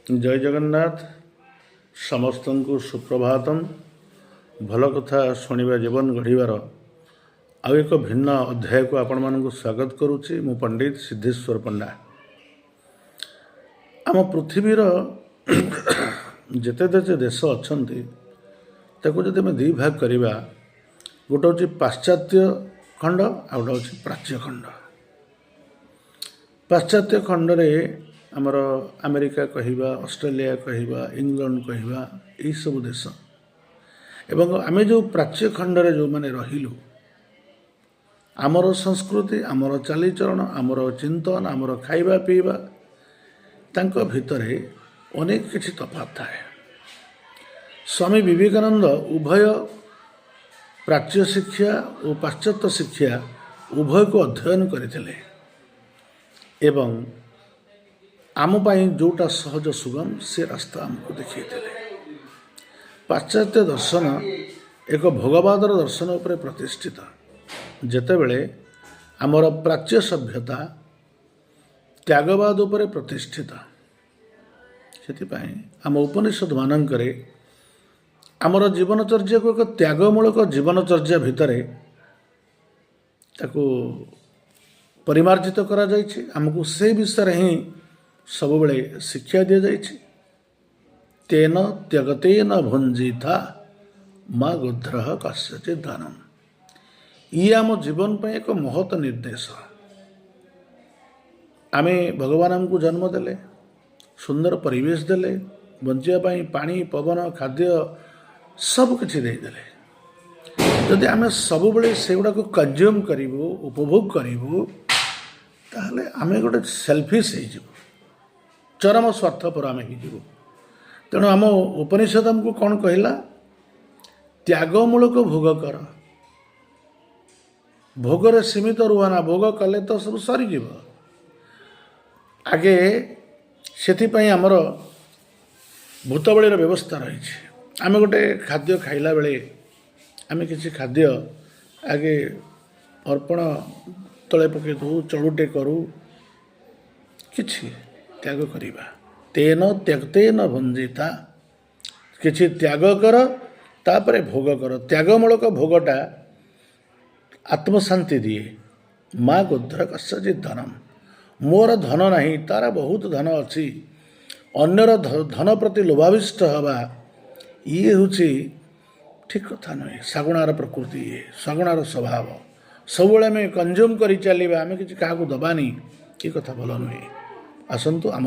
ଜୟ ଜଗନ୍ନାଥ। ସମସ୍ତଙ୍କୁ ସୁପ୍ରଭାତମ। ଭଲ କଥା ଶୁଣିବା ଜୀବନ ଗଢ଼ିବାର ଆଉ ଏକ ଭିନ୍ନ ଅଧ୍ୟାୟକୁ ଆପଣମାନଙ୍କୁ ସ୍ୱାଗତ କରୁଛି। ମୁଁ ପଣ୍ଡିତ ସିଦ୍ଧେଶ୍ୱର ପଣ୍ଡା। ଆମ ପୃଥିବୀର ଯେତେ ଯେତେ ଦେଶ ଅଛନ୍ତି, ତାକୁ ଯଦି ଆମେ ଦୁଇ ଭାଗ କରିବା, ଗୋଟେ ହେଉଛି ପାଶ୍ଚାତ୍ୟ ଖଣ୍ଡ, ଆଉ ଗୋଟେ ହେଉଛି ପ୍ରାଚ୍ୟ ଖଣ୍ଡ। ପାଶ୍ଚାତ୍ୟ ଖଣ୍ଡରେ ଆମର ଆମେରିକା କହିବା, ଅଷ୍ଟ୍ରେଲିଆ କହିବା, ଇଂଲଣ୍ଡ କହିବା, ଏଇସବୁ ଦେଶ। ଏବଂ ଆମେ ଯେଉଁ ପ୍ରାଚ୍ୟ ଖଣ୍ଡରେ ଯେଉଁମାନେ ରହିଲୁ, ଆମର ସଂସ୍କୃତି, ଆମର ଚାଲିଚଳନ, ଆମର ଚିନ୍ତନ, ଆମର ଖାଇବା ପିଇବା, ତାଙ୍କ ଭିତରେ ଅନେକ କିଛି ତଫାତ୍ ଥାଏ। ସ୍ୱାମୀ ବିବେକାନନ୍ଦ ଉଭୟ ପ୍ରାଚ୍ୟ ଶିକ୍ଷା ଓ ପାଶ୍ଚାତ୍ୟ ଶିକ୍ଷା ଉଭୟକୁ ଅଧ୍ୟୟନ କରିଥିଲେ ଏବଂ ଆମ ପାଇଁ ଯେଉଁଟା ସହଜ ସୁଗମ, ସେ ରାସ୍ତା ଆମକୁ ଦେଖାଇଥିଲେ। ପାଶ୍ଚାତ୍ୟ ଦର୍ଶନ ଏକ ଭୋଗବାଦର ଦର୍ଶନ ଉପରେ ପ୍ରତିଷ୍ଠିତ, ଯେତେବେଳେ ଆମର ପ୍ରାଚ୍ୟ ସଭ୍ୟତା ତ୍ୟାଗବାଦ ଉପରେ ପ୍ରତିଷ୍ଠିତ। ସେଥିପାଇଁ ଆମ ଉପନିଷଦ ମାନଙ୍କରେ ଆମର ଜୀବନଚର୍ଯ୍ୟାକୁ ଏକ ତ୍ୟାଗମୂଳକ ଜୀବନଚର୍ଯ୍ୟା ଭିତରେ ତାକୁ ପରିମାର୍ଜିତ କରାଯାଇଛି। ଆମକୁ ସେ ବିଷୟରେ ହିଁ ସବୁବେଳେ ଶିକ୍ଷା ଦିଆଯାଇଛି। ତେନ ତ୍ୟକ୍ତେନ ଭୁଞ୍ଜିଥା ମା ଗୃଧ୍ରଃ କସ୍ୟଚିତ୍ ଧନମ୍। ଇଏ ଆମ ଜୀବନ ପାଇଁ ଏକ ମହତ ନିର୍ଦ୍ଦେଶ। ଆମେ ଭଗବାନ ଆମକୁ ଜନ୍ମ ଦେଲେ, ସୁନ୍ଦର ପରିବେଶ ଦେଲେ, ବଞ୍ଚିବା ପାଇଁ ପାଣି, ପବନ, ଖାଦ୍ୟ ସବୁ କିଛି ଦେଇଦେଲେ। ଯଦି ଆମେ ସବୁବେଳେ ସେଗୁଡ଼ାକୁ କନଜ୍ୟୁମ୍ କରିବୁ, ଉପଭୋଗ କରିବୁ, ତାହେଲେ ଆମେ ଗୋଟେ ସେଲଫିସ୍ ହେଇଯିବୁ, ଚରମ ସ୍ୱାର୍ଥପର ଆମେ ହେଇଯିବୁ। ତେଣୁ ଆମ ଉପନିଷଦ ଆମକୁ କ'ଣ କହିଲା? ତ୍ୟାଗମୂଳକ ଭୋଗ କର, ଭୋଗରେ ସୀମିତ ରୁହ ନା। ଭୋଗ କଲେ ତ ସବୁ ସରିଯିବ ଆଗେ। ସେଥିପାଇଁ ଆମର ଭୂତବଳିର ବ୍ୟବସ୍ଥା ରହିଛି। ଆମେ ଗୋଟେ ଖାଦ୍ୟ ଖାଇଲା ବେଳେ ଆମେ କିଛି ଖାଦ୍ୟ ଆଗେ ଅର୍ପଣ ତଳେ ପକାଇ ଦେଉ, ଚଳୁଟେ କରୁ, କିଛି ତ୍ୟାଗ କରିବା। ତେନ ତ୍ୟକ୍ତେନ ଭୁଞ୍ଜିଥା, କିଛି ତ୍ୟାଗ କର, ତାପରେ ଭୋଗ କର। ତ୍ୟାଗମୂଳକ ଭୋଗଟା ଆତ୍ମଶାନ୍ତି ଦିଏ। ମା ଗୃଧ୍ରଃ କସ୍ୟଚିତ୍ ଧନମ୍। ମୋର ଧନ ନାହିଁ, ତାର ବହୁତ ଧନ ଅଛି, ଅନ୍ୟର ଧନ ପ୍ରତି ଲୋଭାବିଷ୍ଟ ହେବା ଇଏ ହେଉଛି ଠିକ୍ କଥା ନୁହେଁ। ଶାଗୁଣାର ପ୍ରକୃତି ଇଏ, ଶାଗୁଣାର ସ୍ୱଭାବ। ସବୁବେଳେ ଆମେ କନଜ୍ୟୁମ୍ କରି ଚାଲିବା, ଆମେ କିଛି କାହାକୁ ଦେବାନି, ଏ କଥା ଭଲ ନୁହେଁ। ଆସନ୍ତୁ ଆମ